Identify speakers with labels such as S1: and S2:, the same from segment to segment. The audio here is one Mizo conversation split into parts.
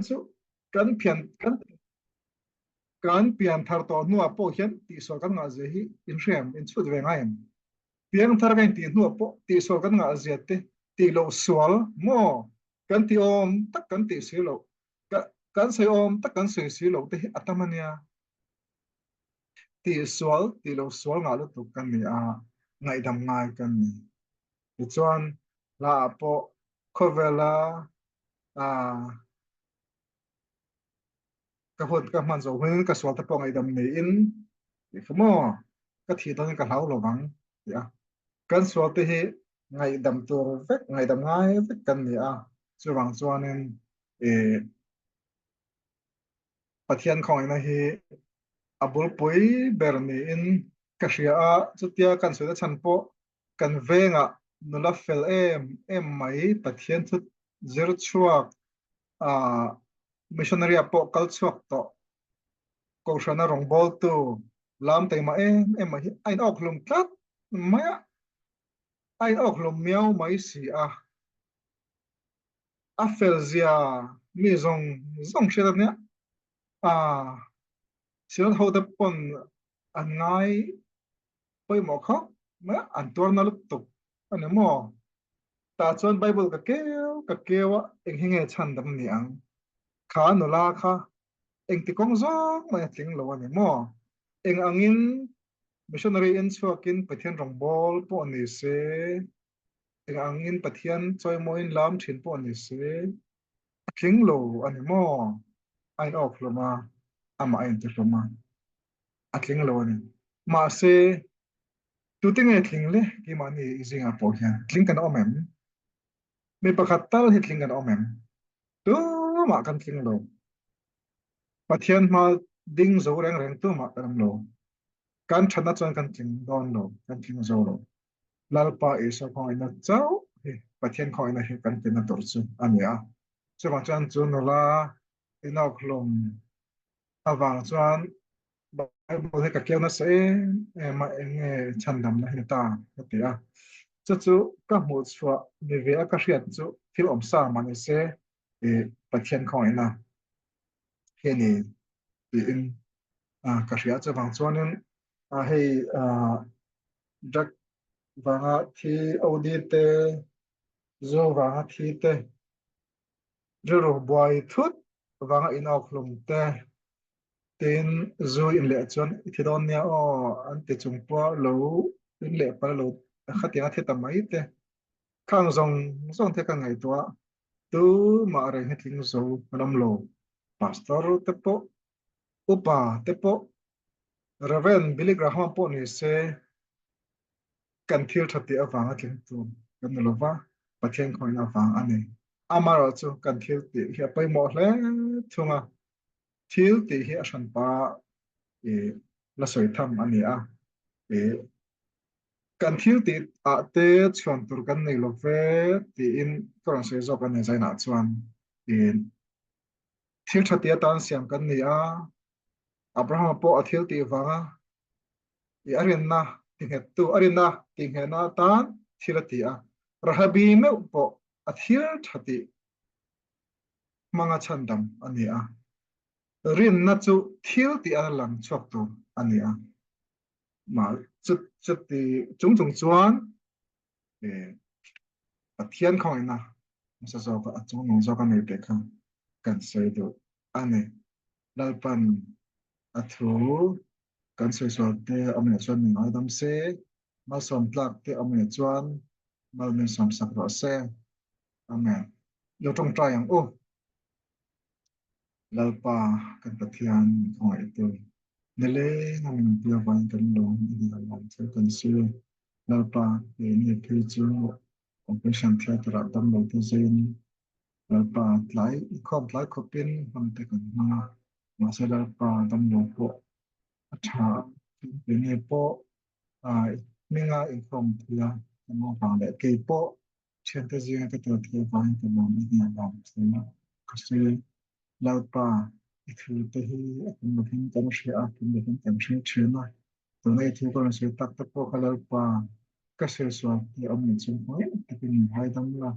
S1: chu kan pian kan kan pian thar tawh hnuah pawh hian tihsual kan ngah zia hi in hria em? In chhut ve ngai em? Piang thar ka intih hnuah pawh tihsual kan ngah zia te tih loh sual maw kan tih awm tak kan tih si loh kan sawi awm tak kan sawi si loh te hi a tam a nia. Tihsual tih loh sual ngah lutuk kan ni a, ngaihdam ngai kan ni. Tichuan hla ah pawh khawvela ah ka hun ka hman zawh hunin ka sual te pawh ngaihdam niin tih kha maw ka thih dawnin ka hlau lovang tih a. Kan sual te hi ngaihdam tur vek ngaihdam ngai vek kan ni a, chuvang chuanin ih Pathian khawngaihna hi a bulpui ber niin ka hria a, chutia kan sawi na chhan pawh kan vengah nula fel em em mai Pathian thu zir chhuak ah missionary ah pawh kal chhuak tawh Kohhrana rawngbawltu lam taima em em mai hi a in awk hlum tlat mai a, a in awk hlum miau mai si a. A fel zia mi zawng zawng hriat a nia, ah Synod hote pawn an ngai pawimawh khawp mai a, an tuar na lutuk a ni maw? Tah chuan Bible ka keu ka keu a, eng hi nge chhan dam ni ang? Kha nula kha engti kawng zawng mai a tling lo a ni maw? Eng angin missionary in chhuakin Pathian rawngbawl pawh ni se, eng angin Pathian chawimawiin lam thin pawh ni se, a tling lo a ni maw? A in awk hlawm a, amah a inti hlawm a. a tling lo a ni. Mahse, tute nge tling le? Keimahni i zingah pawh hian tling kan awm em? Mi pakhat tal hi tling kan awm em? Tumah kan tling lo. Pathian hma ding zo reng reng tumah kan awm lo. Kan thatna chuan kan tling dawn lo, kan tling zo lo. Lalpa Isua khawngaihna chauh hi Pathian khawngaihna hi kan tlinna tur chu a ni a. Chuvang chuan chu nula inawkhlum avang chuan Bible hi ka keu nasa em em a, eng nge chhandamna hi ni ta ka ti a. Chu chu ka hmuh chhuah ni ve a ka hriat chu thil awm sa mah ni se ih Pathian khawngaihna hi a ni tiin ka hria. Chuvang chuanin hei drug vanga thi OD te, zu vanga thi te, Rilru buai thut vanga inawkhlum te tin zu in leh chuan i thi dawn nia aw an ti chung pawh lo in leh pal lo khatiang a thi ta mai te khang zawng zawng te ka ngaihtuah tumah reng hi tling zo an awm lo pastor te pawh upa te pawh Reverend Billy Graham pawh ni se kan thil tha tih avanga tling tur kan ni lova, Pathian khawihna avang a ni. Amaherawh chu kan thil tih hi a pawimawh hle thung a, thil tih hi a hranpa i la sawi tham a ni a, i kan thil tih ah te chhuan tur kan nei lo ve tiin ka rawn sawi zawk a ni zainah chuan i thil tha tih atan siam kan ni a, Abrahama pawh a thil tih vanga i a rinna tinghettu a rinna tinghehna atan thil a ti a. Rahabi meuh pawh a thil tha tih hmanga chhandam a ni a. Rinna chu thil tih a lang chhuak tur a ni a. Mah chuti chung chung chuan Pathian khawngaihna hmasa zawka a chungnung zawka nei te kha kan sawi duh a ni. Lalpan a thu Kan sawi te awm leh chuan min ngaidam se, malsawm tlak te awm leh chuan mal min sawm sak rawh se. Amen. Lo tawngtai ang u. Lalpa kan Pathian khawngaihtu nileng a min pia vain kan lawm i ni alawm chu kan si. Lalpa keini phei chu Operation Theatre ah damlo te zeiin Lalpa tlai inkhawm tlai khawpin hman te kan hmang a, mahse Lalpa damlo pawh a tha a, keini pawh hminga inkhawm thei a kan awm vang leh kei pawh thiante zinga ka tel thei avangin ka lawm i hniam vang thei a, ka sawi Lalpa i thu te hi a tum lovin kan hria a, tum lovin kan hre thin a, tuna i thu ka rawn sawi tak te pawh kha Lalpa ka sawi sual te awm leh chuan hmai takin min haidam la,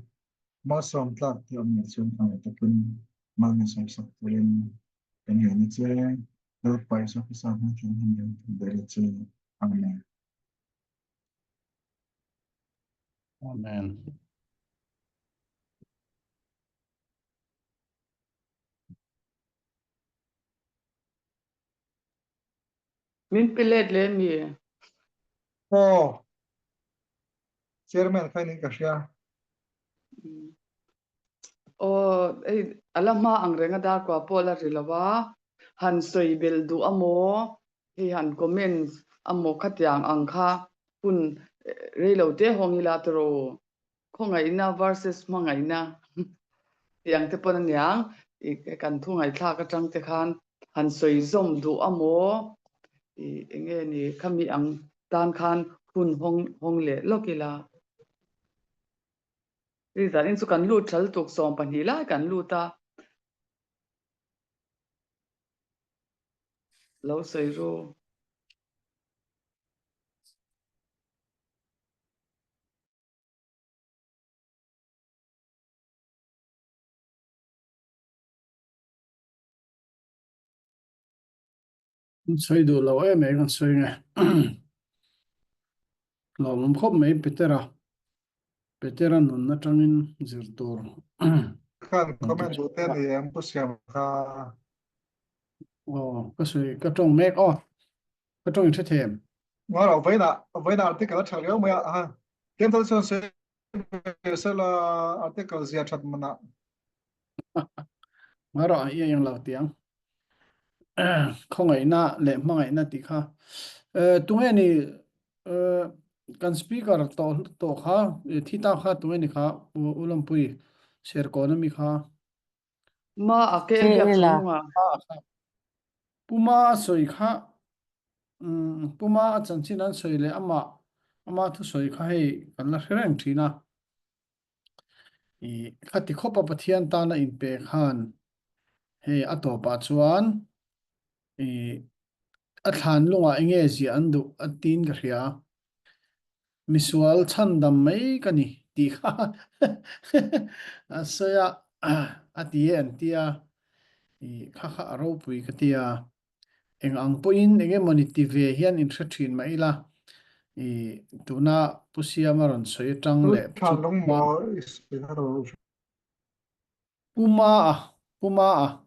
S1: Malsawm tlak te awm leh chuan hmai takin. Mal min sawmsak turin kan ngen a che. Lalpa Isua Krista hming thlen hi min dil a che. Amen.
S2: Amen.
S3: Min pe let leh mi?
S1: Aw, Chairman kha in ka hria.
S3: Aw, hei a la hma ang reng a darkua pawh a la ri lo a, han sawi belh duh a maw, hei han comment a maw khatiang ang kha hun rei lo te hawng ila tawrh u. Khawngaihna versus hmangaihna tiang te pawn aniang i kan thu ngaihthlak atang te khan han sawi zawm duh a maw i enge ni khami ang tan khan hun hawng hawng leh lawk ila. Hei zanin chu kan lut thal tuk 12 lai kan lut a. Lo sawi ru.
S2: An sawi duh lo em em an sawi nge. Lawmawm khawp mai Petera. Petera nun atangin zir tur.
S1: Khan comment duh te ni em pu Siam kha.
S2: Aw ka sawi ka tawng mek aw. Ka tawng in hre thei em?
S1: Ngaw lo vawiinah vawiinah article a tha riau mai a ha. Tlem tal chuan sawi ve sela article zia that manah.
S2: Ngaw rawh i eng lo tiang. Khawngaihna leh hmangaihna tih kha. Tunge ni kan speaker tawh tawh kha thi ta kha tunge ni kha U Lawmpui Serkawn ami kha.
S3: Ma a kel biak
S4: Ela.
S3: chungnunga.
S2: Puma a sawi kha Puma a chanchin an sawi leh amah ama thusawi kha hei kan la hre reng thin a. I khati khawpa Pathian tana inpe khan hei a tawpah chuan i a thlan lungah enge ziah an duh a tiin ka hria. Misual chhandam mai ka ni tih kha a sawi a, a ti e an ti a, i kha kha a ropui ka ti a. Eng ang pawhin eng emawni ti ve hian in hre thin mah ila, i tuna Pu Siama rawn sawi atang leh
S1: Tha
S2: chu
S1: lung maw i sawi kha ka lo hre.
S2: Pu Maa, Pu Maa.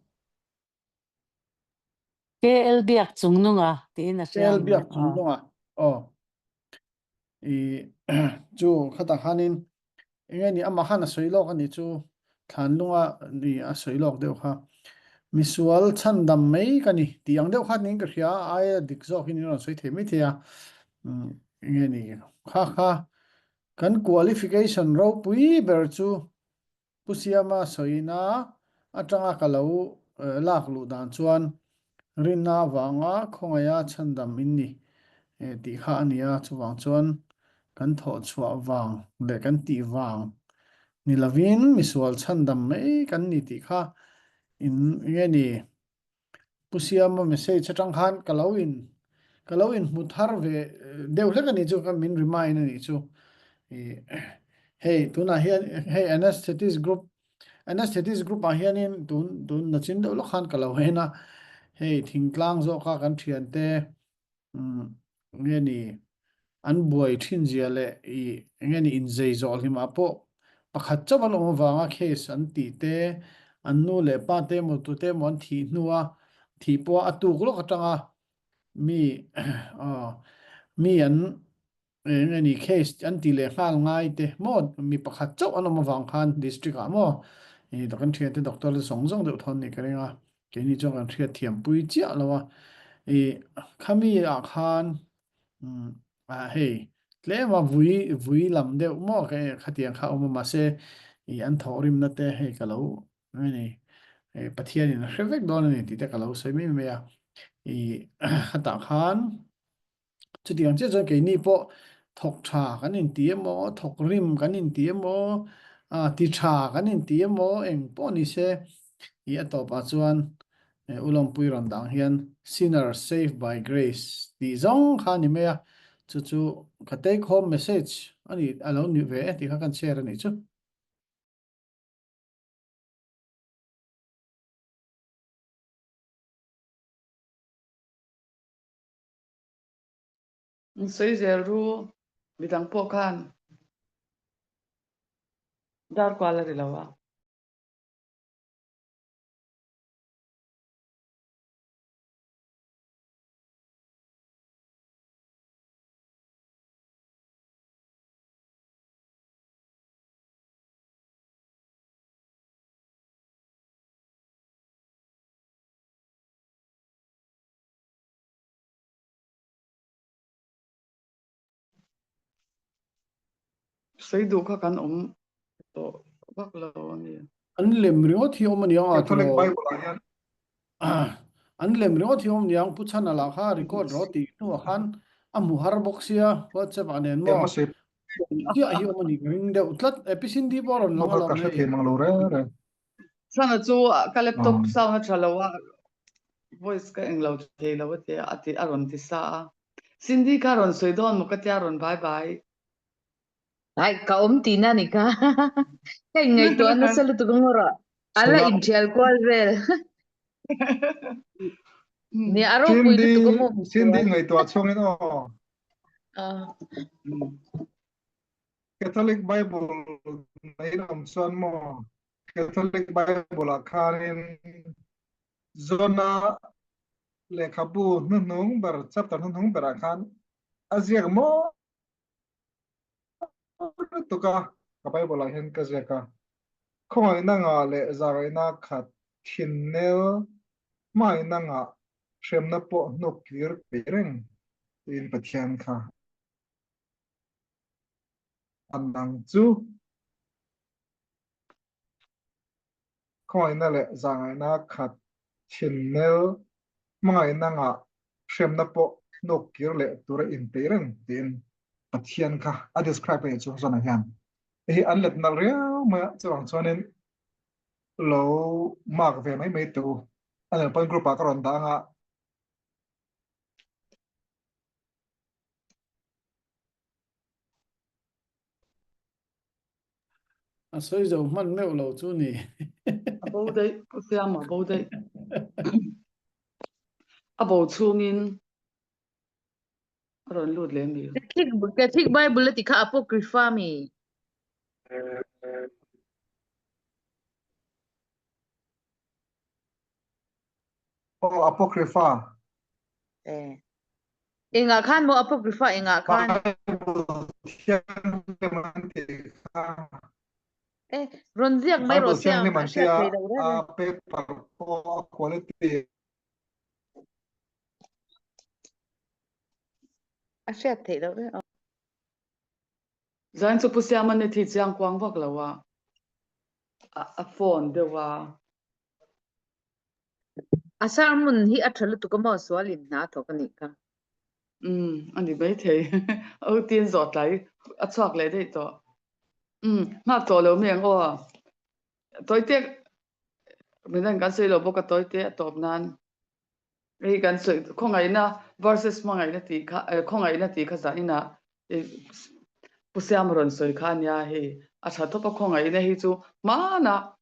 S4: KL Biak Chungnunga tiin a hria
S2: KL
S4: ang
S2: Biak
S4: aw.
S2: Chungnunga aw. I chu khatah khanin enge ni amah khan a sawi lawk a ni chu Thlanlunga ni a sawi lawk deuh kha. Misual chhandam mai ka ni tih ang deuh kha niin ka hria a, aia dik zawkin in rawn sawi thei mai thei a. Enge ni kha kha kan qualification ropui ber chu Pu Siama sawina atanga ka lo lak luh dan chuan rinna avanga khawngaiha chhandam in ni tih kha a ni a, chuvang chuan kan thawh chhuah vang leh kan tih vang ni lovin misual chhandam mai kan ni tih kha in nge ni Pu Siama message atang khan ka lo in ka lo in hmu thar ve deuh hlek a nih chu ka min remind a nih chu. I hei tunah hian hei anesthetist group anesthetist group ah hianin tun tun nachin deuh lawk khan ka lo en a hei thingtlang zawka kan thiante nge ni an buai thin zia leh i nge ni inzei zawh hlimah pawh pakhat chauh an awm avanga case an tih te an nu leh pa te emaw tute emaw an thih hnua thih pawha a tuk lawk atanga mi mi an Eng a ni case an ti leh nghal ngai te maw mi pakhat chauh an awm avang khan district ah maw i kan thian te doctor te zawng zawng deuh thawn nih ka ring a keini chuan kan hriat thiam pui chiah lo a i khami ah khan ah hei tlem a vui vui lam deuh maw ka khatiang kha awm a mahse i an thawhrimna te hei ka lo ani Pathian in a hre vek dawn a ni tih te ka lo sawi mai mai a i khatah khan Chutiang chiah chuan keini pawh thawk tha kan inti emaw, thawk rim kan inti emaw, ti tha kan inti emaw eng pawh ni se i a tawpah chuan U Lawmpui rawn dang hian Sinner saved by grace tih zawng kha a ni mai a, chu chu ka take home message a ni a lo ni ve e tih kha kan share a nih chu.
S3: Sawi zel ru midang pawh khan dar kual a ri lo a. Sawi duh kha kan awm tawh vak lo a ni.
S2: An lem ringawt hi awm a niang a
S1: Catholic
S2: tiraw?
S1: Bible ah hian.
S2: An lem ringawt hi awm niang Pu Chhana lah kha record rawh tih hnuah khan a hmu har bawk sia WhatsApp ah nen maw
S1: Ema sawi
S2: chiah hi awm a ni ka ring deuh tlat e Pi Cindy pawh a rawn lang
S1: Bawk
S2: alawm
S1: ka hre
S2: hei.
S1: thei mang lo reng reng.
S3: Chhana chu ka laptop sound a tha lo a voice ka englo thei lo a tia a ti a rawn ti sa a. Cindy kha rawn sawi dawn maw ka tia rawn bye bye.
S5: Ai ka awm tihna ni kha. Ka inngaihtuah nasa lutuk a ngawrh a. A la inthial kual vel. Nia a ropui lutuk a maw
S1: Cindy Cindy ngaihtuah chhungin aw. Catholic Bible nei awm chuan maw Catholic Bible ah khanin Zona lehkhabu hnuhnung ber chapter hnuhnung berah khan a ziak maw lutuk a, ka Bible ah hian ka ziak a. Khawngaihna ngah leh zahngaihna khat thinnel hmangaihna ngah hremna pawh hnuk kir peih reng tiin Pathian kha a nang chu. Khawngaihna leh zahngaihna khat thinnel hmangaihna ngah hremna pawh hnuk kir leh tura inpeih reng tiin Pathian kha a describe a nih chu zawnah hian. Hei hi an let nalh riau mai a, chuvang chuanin lo mark ve mai mai teh u. A nel pawn group ah ka rawn dah anga.
S2: A sawi zo hman meuh lo chu ni.
S3: A bo daih, Pu Siama a bo daih. A bo chhungin a rawn lut leh mi.
S5: Catholic, Catholic Bible a ti kha Apocrypha mi.
S1: Aw Apocrypha.
S5: Eh. Engah khan maw Apocrypha engah khan?
S1: Bible thianghlim an tih kha.
S5: Eh, rawn ziak mai rawh
S1: Bible
S5: se
S1: thianghlim
S5: a
S1: an
S5: hriat
S1: tia
S5: thei lo reng
S1: a
S5: e.
S1: paper pawh a quality.
S5: A hriat theih loh reng.
S3: Zain chu Pu Siama ni thi chiang kuang vak lo a, a phone deuh a.
S5: A sermon hi a tha lutuk a maw sual in hna thawk a nih kha.
S3: Umm a ni maithei. O tin zawh tlai a chhuak leh daih tawh. Umm nghak tawh lo mai ang aw. Tawite midang kan sawi lo bawk a tawite a tawp nan. Hei kan sawi khawngaihna versus hmangaihna tih kha khawngaihna tih kha zah inah Pu Siama rawn sawi kha a nia hei a tha thawp a khawngaihna hi chu hmanah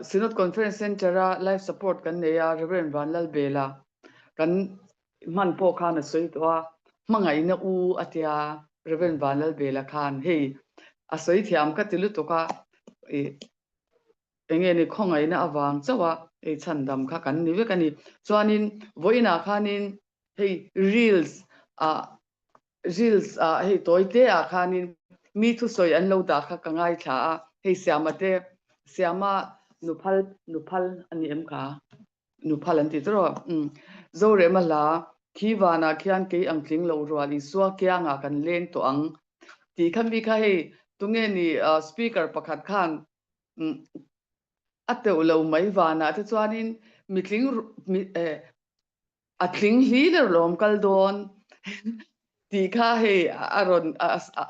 S3: Synod Conference Centre-a life support kan nei a Rev Vanlalbela kan hman pawh khan a sawi tawh a hmangaihna u a tia Rev Vanlalbela khan hei a sawi thiam ka ti lutuk a ih Eng nge ni khawngaihna avang chauh a hei chhandam kha kan ni vek a ni. Chuanin vawiinah khanin hei reels ah reels ah hei tawi te ah khanin mi thusawi an lo dah kha ka ngaithla a, hei Siama te Siama nuphal nuphal a ni em kha? Nuphal an ti tawh umm Zorema hla khi vanah khian kei ang tling lo rual Isua kiangah kan leng tawh ang tih kha mi kha hei tunge ni speaker pakhat khan a teuh lo mai vanah te chuanin mitling a tling hli ler lawm kal dawn tih kha hei a rawn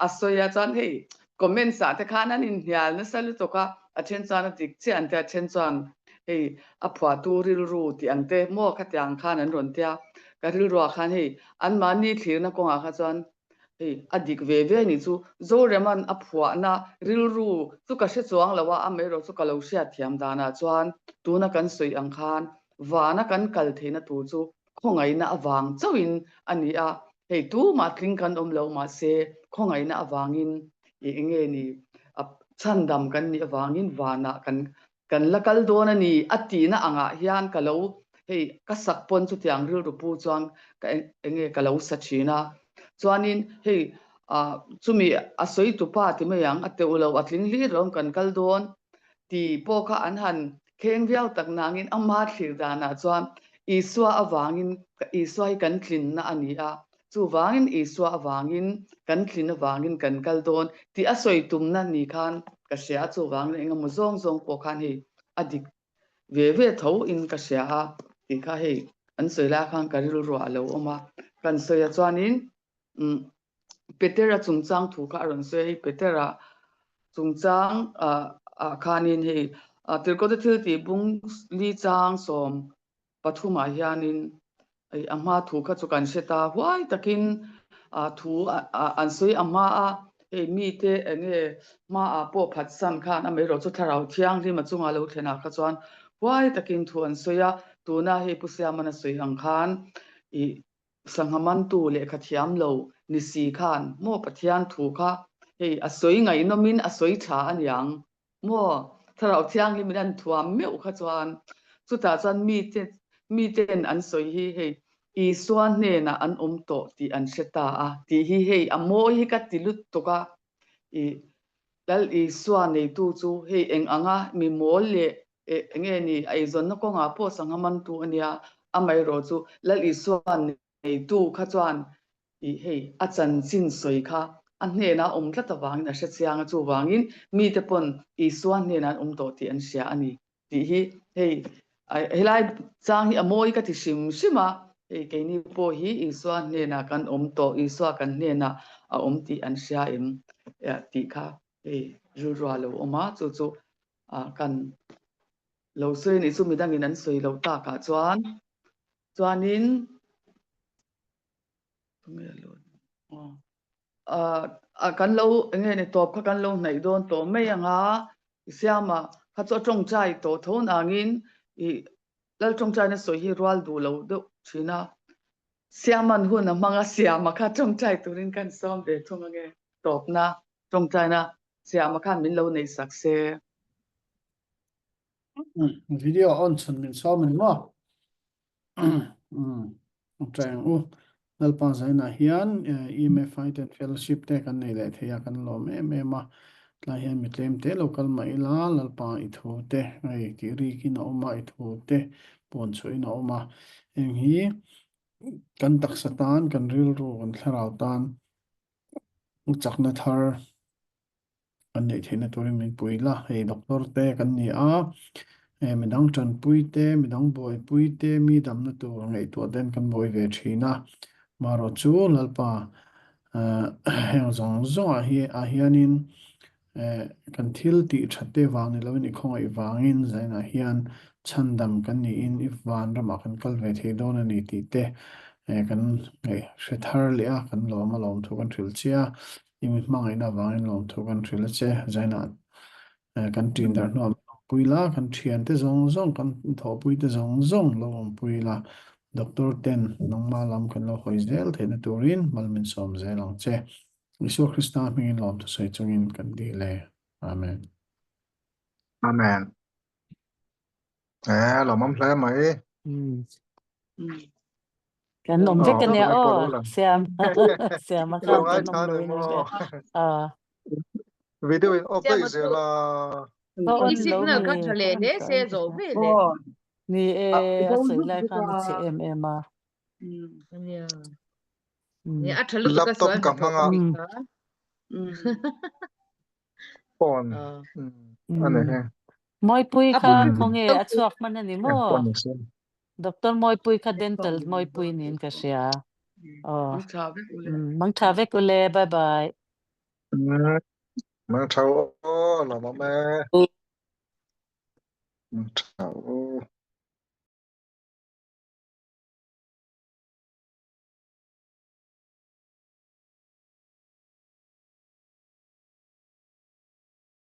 S3: a sawi a chuan hei comments ah te khan an inhnial nasa lutuk a a then chuan a dik chiah an tia a then chuan hei a phuahtu rilru tih ang te maw khatiang khan an rawn tia ka rilruah khan hei anmahni thlirna kawngah kha chuan Hei, a dik ve ve anih chu. Zorema'n a phuahna rilru chu ka hre chuang lo a, amaherawh chu ka lo hriat thiam danah chuan tuna kan sawi ang khan vana kan kal theihna tur chu khawngaihna avang chauhin a ni a. Hei tumah tling kan awm lo mahse khawngaihna avangin i enge ni a chhandam kan nih avangin vanah kan kan la kal dawn a ni a tihna angah hian ka lo hei ka sak pawn chutiang rilru pu chuan ka enge ka lo sa thin a. Chuanin hei ah chumi a sawi tupa ti mai ang a teuh lo a tling hlir lo kan kal dawn tih pawh kha an han kheng viau tak nangin ama thlir danah chuan Isua avangin Isua hi kan tlinna a ni a, chuvangin Isua avangin kan tlin avangin kan kal dawn tih a sawi tumna ni khan ka hria a, chuvangin engemaw zawng zawng pawh khan hei a dik ve ve tho in ka hria a tih kha hei an sawi lai khan ka rilruah a lo awm a, kan sawi a chuanin umm Petera chungchang thu kha a rawn sawi a, hei Petera chungchang ah khanin hei Tirhkohte thil tih bung li chang 13 ah hianin a hma thu kha chu kan hre ta huai takin thu an sawi a hma a, hei mite eng nge hmaah pawh phatsan khan amaherawh chu Thlarau Thianghlim a chunga lo thlen ah kha chuan huai takin thu an sawi a, tuna hei Pu Siamana sawi ang khan ih Sangha mantu lehkha thiam lo ni si khan maw Pathian thu kha hei a sawi ngaihnawmin a sawi tha a niang maw Thlarau Thianghlimin an thuam meuh kha chuan chutah chuan mite miten an sawi hi hei Isua hnenah an awm tawh tih an hre ta a tih hi hei a mawi hi ka ti lutuk a i Lal Isua neitu chu hei eng anga mi mawl leh eng nge ni a eizawnna kawngah pawh sangha mantu a nia, amaherawh chu Lal Isua neitu kha chuan ih hei a chanchin sawi kha a hnenah a awm tlat avangin a hre chiang a, chuvangin mite pawn Isua hnenah an awm tawh tih an hria a ni tih hi hei helai chang hi a mawi ka ti hrim hrim a, hei keini pawh hi Isua hnenah kan awm tawh, Isua kan hnenah a awm tih an hria em tih kha hei rilru a lo awm a, chu chu kan lo sawi a nih chu midangin an sawi loh takah chuan chuanin kan lo eng nge ni tawp kha kan lo hnaih dawn tawh mai ang a i siama kha chu a tawngtai tawh tho nangin i lal tawngtaina sawi hi rual duh lo deuh thin a siaman hun a hmang a siama kha tawngtai turin kan sawm ve thung ange tawpna tawngtaina Siama khan min lo neih sak se.
S2: Video on chhun min sawm ani maw? Try ang u. Lalpa zainah hian EMFI ten fellowship te kan nei leh thei a, kan lawm em em a. Tlai hian mi tlem te lo kal mah ila, Lalpa i thu te hei tih rikin a awm a, i thu te puan chhuahin a awm a. Heng hi kan taksa tan, kan rilru, kan thlarau tan chakna thar kan neih theihna turin min pui la, hei doctor te kan ni a, eh midang tanpui te, midang buaipui te, mi damna tur ngaihtuah ten kan buai ve thin a, marawh chu Lalpa eh heng zawng zawngah hi ah hianin Eh, kan thil tih that te vang ni loin i khawngaih vangin zainah hian chhandam kan niin i van ramah kan kal ve thei dawn a ni tih te eh, kan ngaih hre thar leh a, kan lawm a lawmthu kan hrilh che a, i mi hmangaihna vangin lawmthu kan hrilh a che. Zainah eh, kan ṭin darh hnuah min awmpui la, kan ṭhiante zawng zawng, kan thawhpuite zawng zawng lo awmpui la, doctor ten nangmah lam kan lo hawi zel theihna turin mal min sawm zel ang che. Isua Krista hmingin lawmthu sawi chungin kan dil e. Amen.
S1: Amen. Eh, lawmawm hle mai.
S4: Kan awm vek a nia aw, Siam. Siam a khan kan awm lo in a hria. Ah.
S1: Video in off daih zel a.
S4: Aw,
S5: I
S4: on lo
S5: signal kha
S4: mi.
S5: tha leh hle se zawh ve le.
S4: Ni e, a sawi lai khan a chhe em em a.
S5: Nia. Ni a tha lutuk a
S1: Laptop
S5: sual
S1: ka
S5: hnathawh
S1: hmang a.
S5: bik kha.
S1: Phone. A ni he.
S4: Mawipui
S5: A
S4: kha
S5: pu
S4: khawnge a chhuak hman a ni
S1: Eng
S4: maw?
S1: pawh ni se.
S4: Doctor Mawipui kha dental Mawipui niin ka hria. Aw.
S3: Mang tha vek ule.
S4: Mang tha vek ule. Bye bye.
S1: Mang tha aw, lawmawm e. Mang tha.